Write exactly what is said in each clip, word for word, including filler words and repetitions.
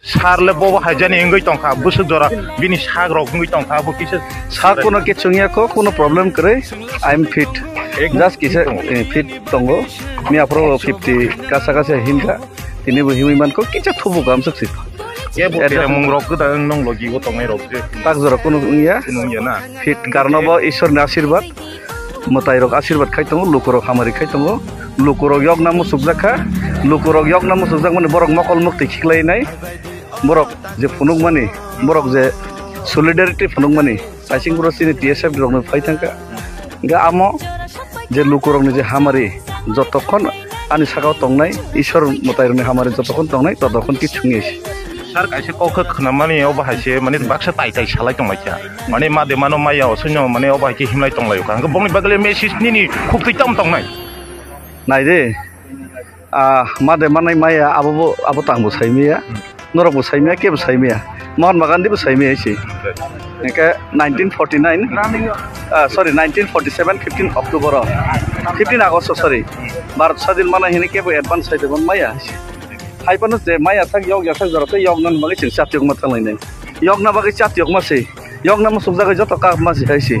Sar le bobo haijani wngwi tongkha, bwswk jora bini sak rok wngwi tongkha, abo kisa sar kuno ke chwngya kho, kuno problem kwrwi, I am fit. Just kisa, eh, fit tongo. Miya phuru fifty kasa kasa hinkha. Tini bo himwi mankho, kisa thubu gamsuk si. Kebo adjust mung rok gwdang nong logi o tongnai rok je. Tak jora kuno wngya. Kuno wngya na. Fit karno bo Ishwar ni asirwad. Mwtai rok asirwad khai tongo, luku rok hamari khai tongo. Luku rok yokna muchukjak kha. Luku rok yokna muchukjak mani borok mokol mukti khiklai nai. Borok je phunukmani, borok je solidarity phunukmani, saising boro chini T S F rokno phai thangkha. Hingke amo je lukurokni je hamari jotokhon ani sakao tongnai, Ishwar mwtairokni hamari jotokhon tongnai, totokhon khe chwngwi se. Sir, kaisa kok khe khwnamani obo hai se, mane baksa tai tai salai tonglaikha. Mane made mano maya osoino mane obo hai khe himlai tonglaio kha. Hingke bongni bagale message nini khuktwi tam tongnai. Nai de. Ah, made manai maya abo bo, abo tang bo sai maya. Norok bo sai maya, kebo sai maya. Mahatma Gandhi bo sai maya se. Hingke nineteen forty-nine, ah, sorry, nineteen forty-seven, fifteen October o, fifteen August o, sorry. Bharat sadin mana hini kebo advance sai tongma maya se. Hai phano je maya sak yok ya sak jora tei yok nani bagwi chwng chatiyok ma thanglai nai. Yokna bagwi chatiyok ma se. Yokna muchukjagwi joto kak ma se hai se.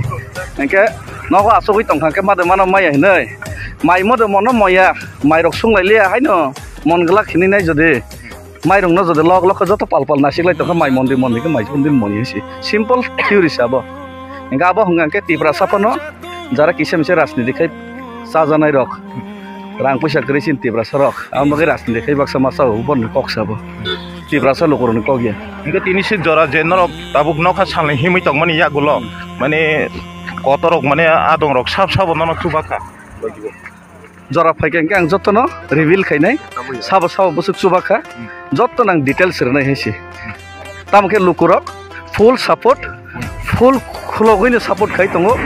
Hingke nogo achugwi tongkha khe made mano maya hinwi. Mai mode mono moya. Mairok sunglai liya haino mon glak hinwi nai jodi. Mairokno jodi lok lok khe joto pal pal nasiklai tongkha mai mondi mondi khe mai mondi moni hai se. Simple theory se abo. Hingke abo hwnka khe Tiprasa phano jara kisa misa rajniti khai chajanai rok. Rang puisa kwrwi chini Tiprasa rok. Abo bagwi rajniti khai baksa masa o borni kok sabo. Tiprasa lukurokni kok ya. Hingke tini se jora je norok tabuk nokha salni himwi tongmani yagulo. Mane kotorok mane adongrok sab sabo nono chubakha. Jora phaikha hingke ang jotono reveal khainai. Sabo sabo bwswk chubakha. Jotono ang details rwnai hai se. Tamo khe lukurok full support, full khulogwino support khai tongo,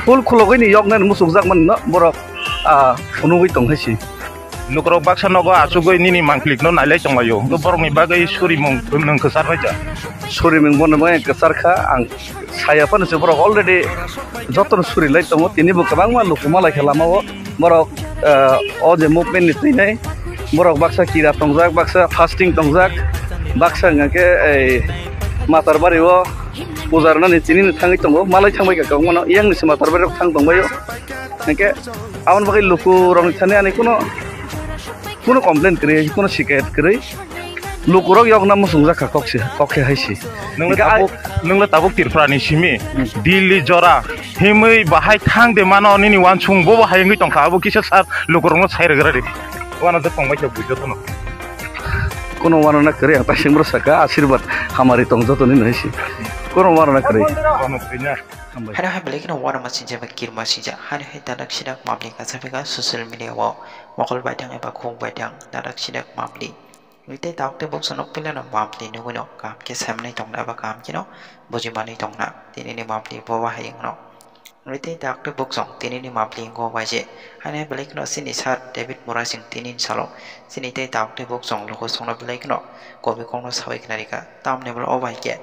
full khulogwino yoknani muchukjak manino borok, ah, phunugwi tong hai se. Lukurok baksa nogo achugwi nini mangklikno nailai tonglaio, hwnkhe borokni bagwi surimung nwng kwchar bai ja? Surimung bono bai kwchar kha, ang saya phano se borok already jotono suri lai tongo, tini bo kwbangma luku malai kha lama o. Borok, eh, o je movement ni twi nai, borok baksa kira tongjak, baksa fasting tongjak, baksa hwnka khe ei Matarbari o puja rwnani tini no thangwi tongo, malai thangbai kha kwbangma no, yang ni se Matarbari rok thang tongbai o. Hwnkhe aboni bagwi luku rok ni thani ani kuno, kuno complain kwrwi, kuno shikayat kwrwi. Lukurok yokna muchungjak kha kok se, kok khe hai se. Nwng le Hingke abo tabuk, nwng le tabuk Tripura ni simi, Hmm. Delhi jora, himwi bahai thang de mano nini wansung bobo hai wngwi tongkha, abo kisa sar lukurokno sai rwgra di. Wano de tongbai khe bujo tono. Kono wano na kwrwi ang taising bro saka, asirwad hamari tong joto nini hai se. Kono wano na kwrwi. Wano kwrwi na. Hambai. Hano hai belai kheno wano ma sinjak bai kirma sinjak. Hano hai dadak sidak mabli kacha phaikha social media o mokol baithang eba khuk baithang dadak sidak mabli. Tei tabuk tei buksa nok pilano mabli nugwino kaham khe saimanwi tongna eba kaham kheno bujimanwi tongna. Tinini mabli bo bahai wngno. Tei tabuk tei buksong tinini mabli wngkha bai je. Haino belai kheno chini sir David Murasing tinini salo chini tei tabuk tei buksong luku songno belai kheno kobi kokno sawi khna rikha. Tamni hwnba o bai khe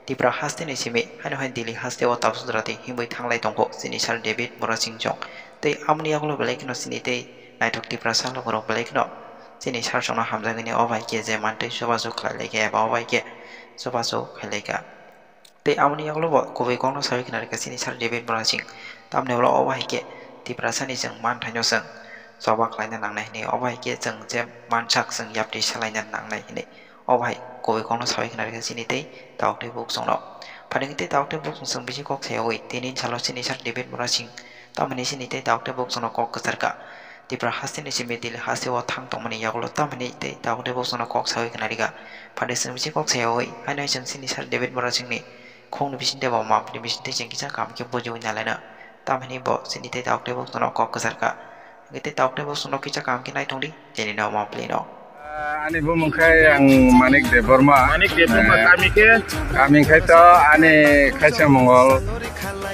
Tipra hasteni simi haino hai Delhi hasteo tabuk jora tei himwi thanglai tongkho chini sir David Murasing jong. Tei amoni yagulo belai kheno chini tei naithok Tiprasa lukurok belai kheno chini sir songno hamjakgwi o bai khe je mantwi chubachu khlai laikha eba o bai khe chubachu khai laikha. Tei amoni yagulo bo kubui kokno sawi khna rikha chini sir David Murasing. Tamni ulo o bai khe Tiprasani chwng manthaino chwng choba khlaina nangnai hwnwi, o bai khe chwng je mansak chwng yapri salaina nangnai hwnwi o bai kubui kokno sawi khna rikha chini tei tabuk tei buksongno. Phaini tei tabuk tei buksong chwng bisi kok sayawi tini salo chini sir David Murasing. Tamoni chini tei tabuk tei buksongno kok kwchar kha. Tipra hasteni simi Delhi hasteo thang tongmani yagulo tamoni tei tabuk tei buksongno kok sawi khna rikha. Phaini chwng bisi kok sayawi haino chwng chini sir David Murasingni khokni bisingtwi bo mabli bisingtwi chwng kisa kaham khe bujiwi nalaina. Tamoni bo chini tei tabuk tei buksongno kok kwchar kha. Hwnkhe tei tabuk tei buksongno kisa kaham khe naitongdi. Tini no mapli no. Ah, ani bumung khai ang Manik Debbarma. Manik Debbarma, eh, kami khe? Kami khai to ani Khaisa Mongol,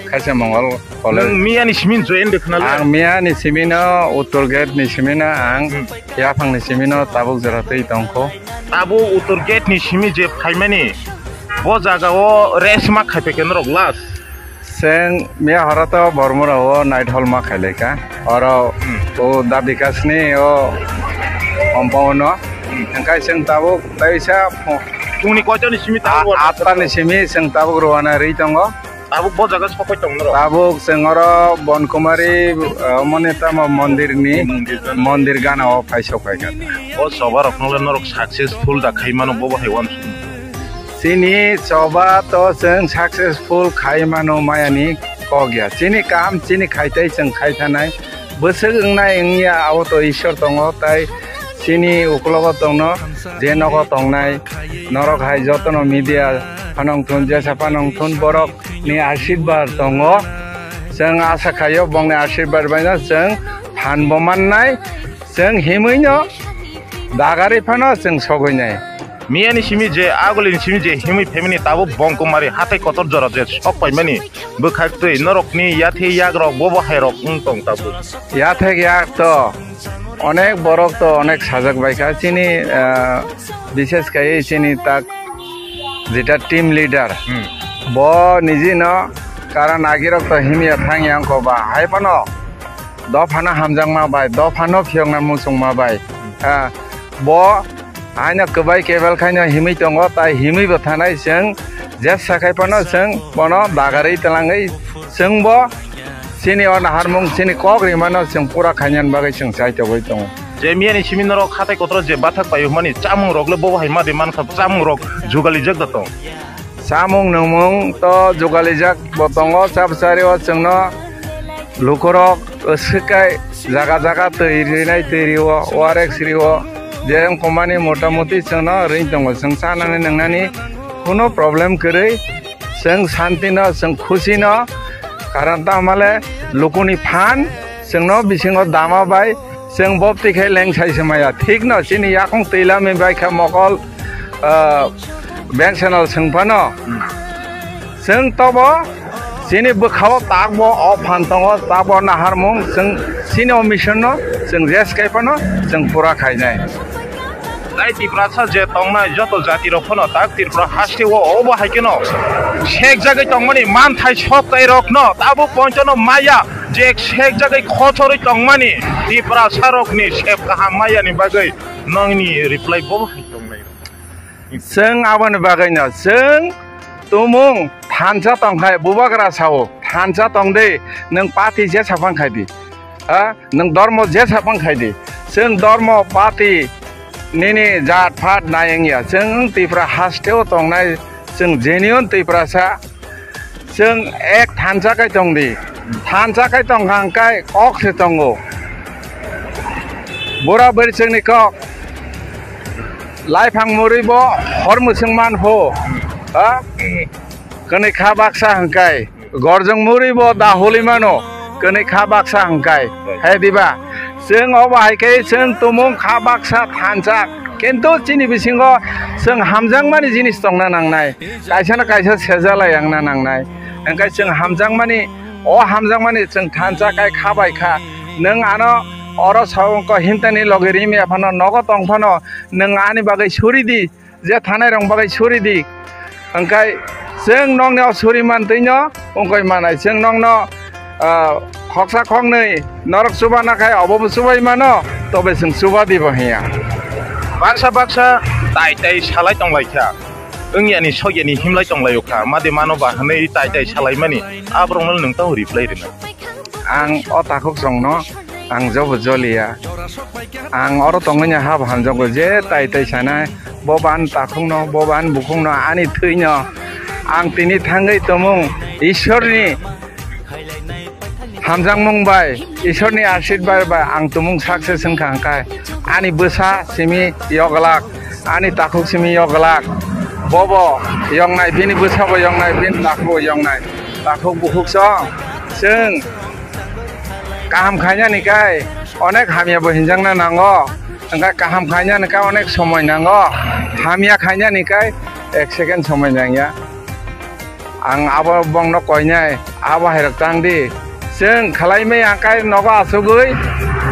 Khaisa Mongol College. Nwng miya ni simi join de khna le? Ang miya ni simi no Uttor Gate ni simi no ang Hmm. yaphang ni simi no tabuk jora twi tongkho. Tabuk Uttor Gate ni simi je phaimani bo jaga o rest ma khai phaikhe norok last. Chwng miya horo to Bormura o night hall ma khailai kha. Oro Hmm. o Da Bikash ni o compound no. Hmm. Hwnkhe chwng tabuk taisa pho-, Phungni koitani simi tabuk A-, rwna attani simi chwng tabuk rwna rwi tongo. Tabuk bo jaga sokoi tong norok? Tabuk chwng oro Bonkumari, uh, mone tamo mondirni, Mondir gana. Mondir gana o phai sok phai kha. O choba rok nole norok successful da khai mano bo bo hai uansukmung. Chini choba to chwng successful khai mano mayani kok ya. Chini kam chini khai tai chwng khai thanai. Bwswk wngnai wngya abo to Ishwar tongo, tai chini uklogo tongno je nogo tongnai norok hai jotono media phanong thun, jesa phanong thun, borok ni ashirbad tongo. Chwng asa khaio bongni ashirbad baino chwng phan bo mannai, chwng himwi no dagari phano chwng sogwi nai. Miyani simi je, agulini simi je himwi phaimani tabuk Bonkumari hathai kotor jora je sok paimani bwkhak twi norokni yathai yagrok bobo hairok wng tong tabuk. Yathai yak to onek borok to onek sajak bai kha chini, ah, bishes khai chini tak jeta team leader. Hmm. Bo niji no karon agirok to himya thangya wngkha ba hai phano dophano hamjakma bai, dophano phiyokna muchungma bai. Ah, bo haino kwbai kebel khaino himwi tongo, tai himwi bo thanai chwng, jesa khai phano chwng bono dagarwi twlangwi chwng bo chini o naharmung, chini kok rimano chwng pura khainani bagwi chwng chaitogwi tongo. Je miyani simi norok hathai kotoro je bathak paio hwnmani chamung rok le bobo hai ma de mankha, chamung rok jugalijak da tong. Chamung nungmung to jugalijak bo tongo, chapsari o chwngno lukurok swkhe jaga jaga twi rinai, twi rio, O R X rio, je wngkha mani motamuti chwngno ring tongo, chwng chanani nwngnani kuno problem kwrwi, chwng santino, chwng khusino, karon tamo le lukuni phan chwngno bisingo dama bai, chwng bopti khe leng sai se maya. Thik no, chini yakung twi lami bai kha mokol, ah, bank channel swng phano. Chwng tobo chini bwkhao takbo o phan tongo, takbo naharmung, chwng chini o mission no chwng jes kai phano chwng pura khainai. Tai Tiprasa je tongnai joto jati rok phano tak Tripura haste o obo hai kheno sek jagwi tongmani manthai sok tai rok no tabuk pointono maya. Je sek jagwi khochorwi tongmani Tiprasa rokni sep kaham mayani bagwi nongni reply bo hai tongnai. Chwng aboni bagwino chwng tumung thansa tongkhai bubagra sao, thansa tongdi, nwng party je saphang khaidi, ha, nwng dormo je saphang khaidi, chwng dormo party nini jat phat nai wngya, chwng Tripura hasteo tongnai, chwng genuine Tiprasa. Chwng ek thansa kai tong di. Thansa kai tong kha hwnkhe kok se tongo. Bura bwrwi chwngni kok. Laiphang murwi bo hor mwswng man pho. Ha? Kwnwi kha baksa hwnkhe. Gorjong murwi bo da holi mano. Kwnwi kha baksa hwnkhe. Hai diba? Chwng obo hai khe chwng tumung kha baksa thansa. Kintu chini bisingo chwng hamjakmani jinis tongna nangnai. Kaisa na kaisa sejalai wngna nangnai. Hwnkhe chwng hamjakmani, o hamjakmani chwng thansa kai kha bai kha. Nwng ano oro songko hintani logi rimya phano, nogo tong phano, nwng ani bagwi suri di, je thanai rok bagwi suri di. Hwnkhe chwng nokni o suri mantwino wngkoi manai. Chwng nokno, ah, khoksa khoknwi norok chuba nakhai obo bo chubai mano, tobe chwng chuba di bo hiya. Baksa baksa tai tai salai tonglaikha. Wngyani sokyani himlai tonglaio kha, madi mano ba hwnwi tai tai salaimani, aborokno nwng tamo reply rwnai. Ang o takhuk songno ang jobo joliya. Ang oro tongwini habo hamjakgo je tai tai sanai, bo ban takhukno, bo ban bukhukno, ani thwino. Ang tini thangwi tumung Ishwarni hamjakmung bai, Ishwarni ashirbad bai ang tumung success wngkha hwnkhe ani bwsa simi yoglak, ani takhuk simi yoglak, bobo yoknai, bini bwsabo yoknai, bini takhukbo yoknai. Takhuk bukhuk song, chwng kaham khainani kai onek hamyabo hinjakna nango, hwnkhe kaham khainani kai onek somoi nango, hamya khainani kai ek second somoi nangya. Ang abo bongno koinai, abo hairok tang di. Chwng khwlaimai ang kai nogo achugwi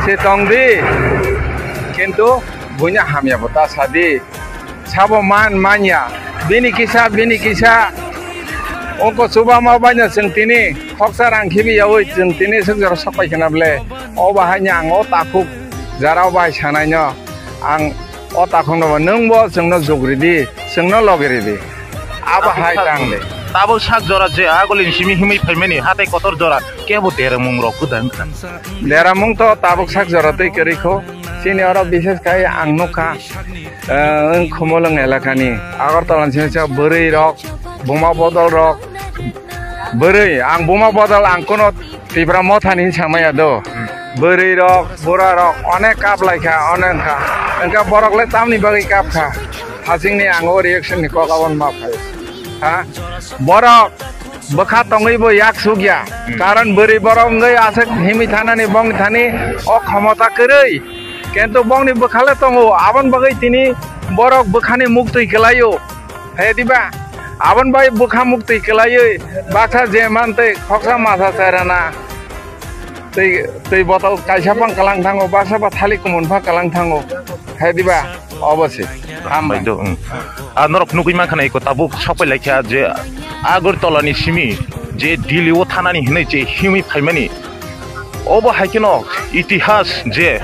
se tong di. Kintu buino hamya bo ta sa di. Sabo man manya. Bini kisa, bini kisa. Ongko chuba ma baino chwng tini khoksa rang khibi yaui chwng tini swk jora sok pai khna ble. O bahai ni ang o takhuk jara o bahai sanai no. Ang O takhukno bo nwng bo chwngno jugri di, chwngno logi ridi. Abo hai tang de. Tabuk sak jora je agulini simi himwi phaimani hatai kotor jora kebo deramung rok gwdang kha. Deramung to tabuk sak jora tei kwrwi kho. Chini oro bishes khai ang nukha, eh, wng Khumulwng elakani Agartala ni simi cha bwrwi rok, buma bodol rok, bwrwi ang buma bodol ang kono Tipra Mothani hinwi samaya do. Bwrwi rok, bura rok onek kap lai kha, onek wngkha. Wngkha borok le tamni bagwi kap kha. Hasingni ang o reaction ni kok aboni ma phai. Ha? Borok bwkha tongwi bo yak suk ya. Karon bwrwi borok wngwi aswk himwi thanani bongni thani o khomota kwrwi. Kintu bongni bwkha le tongo. Aboni bagwi tini borok bwkhani muktwi kwlaio. He diba? Aboni bai bwkha muktwi kwlaiwi baksa je man tei khoksa masa chairana tei, tei botol kaisa phang kalang thango, baksa ba thali kumun phang kalang thango. He diba? Obo se. Hambai. Hambai do, mm. A norok nugwi mankha na iko tabuk sokpai laikha je Agartala ni simi je Delhi o thanani hinwi je himwi phaimani. Obo hai kheno itihas je,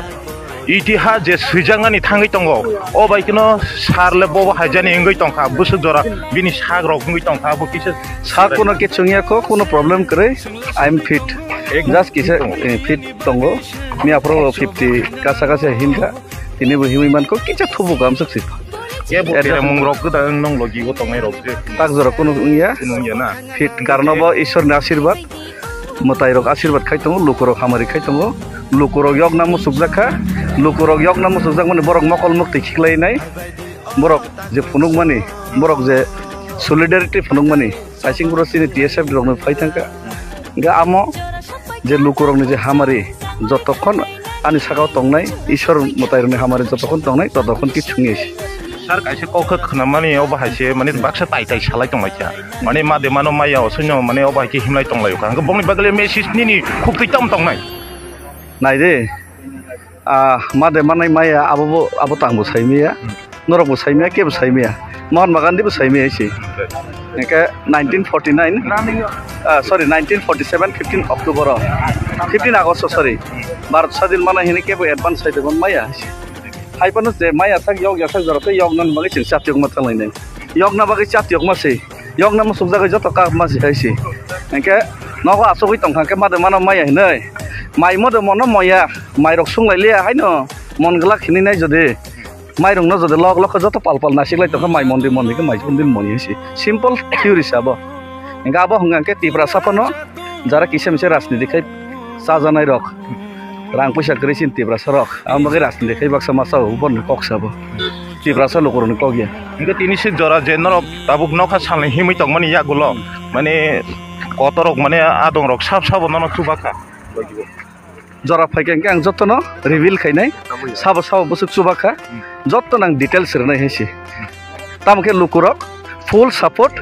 itihas je swijaknani thangwi tongo. O bai kheno sar le bobo haijani wngwi tongkha, bwswk jora bini sak rok wngwi tongkha, abo kisa sar kono ke chungya kho, kono problem kwrwi, I am fit. Just kisa, eh, fit tongo. Mi aphuru fifty kasa kasa hinkha. Tini bo himwi mankho kisa thubu kamswk si. Kebo adjust tere mung rok kwdang nong logi o tongnai rok je. Tak jora kunu wngya. Kunu wngya na. Fit karno bo Ishwar ni asirwad. Mwtai rok asirwad khai tongo, luku rok hamari khai tongo. Luku rok yokna muchukjak kha. Luku rok yokna muchukjak mani borok mokol mukti khiklai nai. Borok je phunuk mani, borok je solidarity phunuk mani. Kaising bro chini T S F rokno phai thangkha. Hingke amo je lukurokni je hamari jotokhon ani sakao tongnai, Ishwar mwtairokni hamari jotokhon tongnai, totokhon khe chungya se. Sir, kaisa kok khe khnamani obo hai se, mane baksa tai tai salai tonglaikha. Mane ma de mano maya o soino mane obo hai khe himlai tonglaio kha. Hingke bongni bagwi message nini khuktwi tam tongnai. Nai de. Ah, ma de manai maya abo bo, abo tang bo sai maya. Norok bo sai maya, kebo sai maya. Mahatma Gandhi bo sai maya se. Hingke nineteen forty-nine, ah, sorry, nineteen forty-seven, fifteen October o, fifteen August o, sorry. Bharat sadin mana hini kebo advance sai de maya se. Hai phano je maya sak yok ya sak jora tei yok nan bagwi chwng chatiyok ma thanglai nai. Yok na bagwi chatiyok ma se. Yokna muchukjagwi joto kak ma si hai si. Hingke nogo achugwi tongkha khe ma de mano maya hinwi. Mai mo de mono moya, mairok sunglai liya haino mon glak hinwi nai jodi. Mairokno jodi lok lok khe joto pal pal nasiklai tongkha mai mondi mondi khe mai mondi moni hai si. Simple theory se abo. Hingke abo hwnka khe Tiprasa phano jara kisa misa rajniti khai chajanai rok. Rang puisa kwrwi chini Tiprasa rok. Ang bagwi rajniti khai baksa masa o borni kok sabo. Tiprasa lukurokni kok ya. Hingke tini se jora je norok tabuk nokha salni himwi tongmani yagulo, mane kotorok mane adongrok sab sabo nono chubakha. Jora phaikhe hingke ang jotono reveal khainai. Sabo sabo bwswk chubakha. Jotono ang details rwnai hai se. Tamo khe lukurok full support,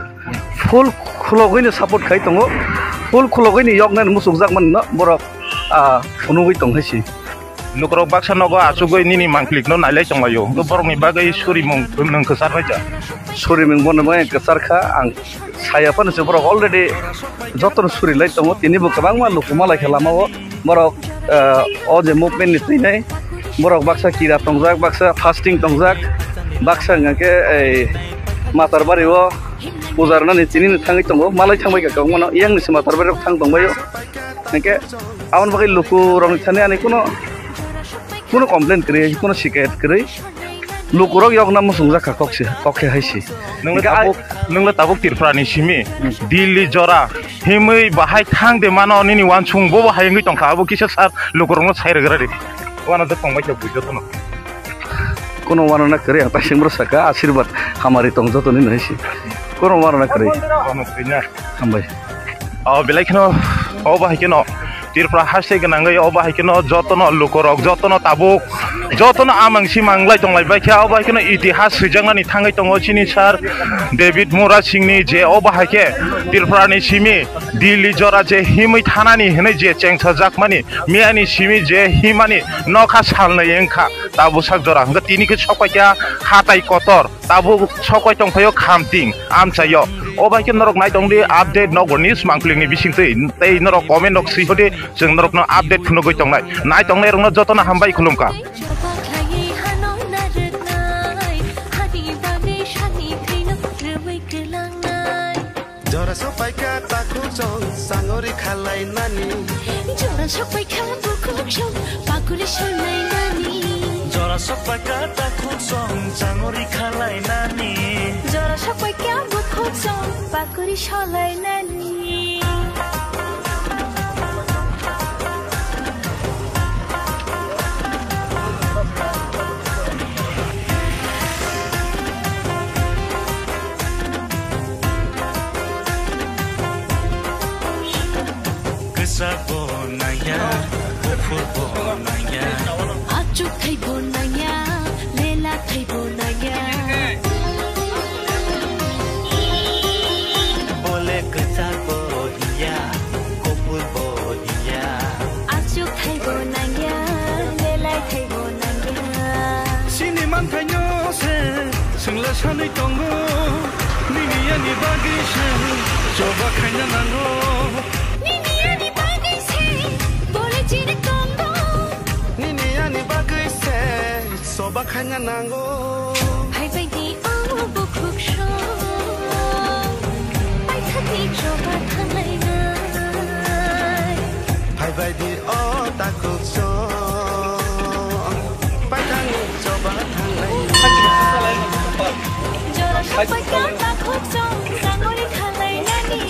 full khulogwino support khai tongo, full khulogwino yoknani muchukjak manino borok, ah, phunugwi tong hai se. Lukurok baksa nogo achugwi nini mangplikno nailai tonglaio. Hwnkhe borokni bagwi surimung nwng kwchar bai ja. Surimung bono bai kwchar kha, ang saya phano se borok already jotono suri lai tongo. Tini bo kwbangma luku malai kha lama o. Borok, eh, o je movement ni twi nai borok baksa kira tongjak, baksa fasting tongjak, baksa hwnkha khe ei Matarbari o puja rwnani tini ni thangwi tongo. Malai thangbai kha kwbangma no, yang ni se Matarbari rok thang tongbai o. Hingke aboni bagwi luku rokni thani ani kuno, kuno complain kwrwi, kuno shikayat kwrwi. Lukurok yokna muchungjak kha kok se, kok khe hai se. Nwng le tabuk, nwng le tabuk Tripura ni simi, Delhi jora, himwi bahai thang de mano nini wansung bobo hai wngwi tongkha, abo kisa sar lukurokno sai rwgra di. Wano de tongbai khe bujo tono. Kono wano na kwrwi ang taising bro saka, asirwad hamari tong joto nini hai se. Kono wano na kwrwi. Wano kwrwi na. Hambai. O belai kheno, o bahai kheno. Tripura haste gwnangwi obo hai kheno jotono lukurok, jotono tabuk, jotono amang simang lai tonglai bai khe, obo hai kheno itihas swijaknani thangwi tongo chini sir David Murasingni je obo hai khe Tripurani simi Delhi jora je himwi thanani hinwi je chengsajakmani, miyani simi je himani nokha salnwi wngkha, tabuk sak jora hwnkhe tini khe sokpai kha hatai kotor. Tabuk sokoi tongphaio khamting amchaio. O bai khe norok nai tong di update nokbar ni smang pling ni bising twi tei norok comment rok swi hodi chwng norok no update phunugwi tongnai. Nai tongnai rok no joto no hambai khulumkha. Sopaikha takhuk song sangori khalainani. Jora sopaikha bukhuk song pakuri solainani. Jora sopaikha takhuk song sangori khalainani. Jora sopaikha bukhuk song pakuri solainani. Kwchak bo nangya, buphur bo nangya. Achuk thai bo nangya, lela thai bo nangya. Bole kwchak bo hiya, kuphur bo hiya. Achuk thai bo nangya, lelai thai bo nangya. Sini manthaino se, swngla sanwi tongo. Nini ani bagwi se, choba khaina nango. Nini ani bagwi se, bole chini tongo. Nini ani bagwi se, choba khaina nango. Phaibai di o bukhuk song, paithakni choba thanglainai. Phaibai di o takhuk song, paithakni choba thanglainai. Jora sopaikha takhuk song, sangori khalainani.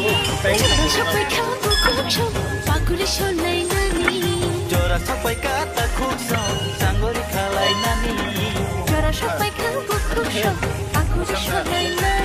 Jora sopaikha bukhuk song, pakuri solainani. Jora sopaikha takhuk song, sangori khalainani. Jora sopaikha bukhuk song, pakuri solainani.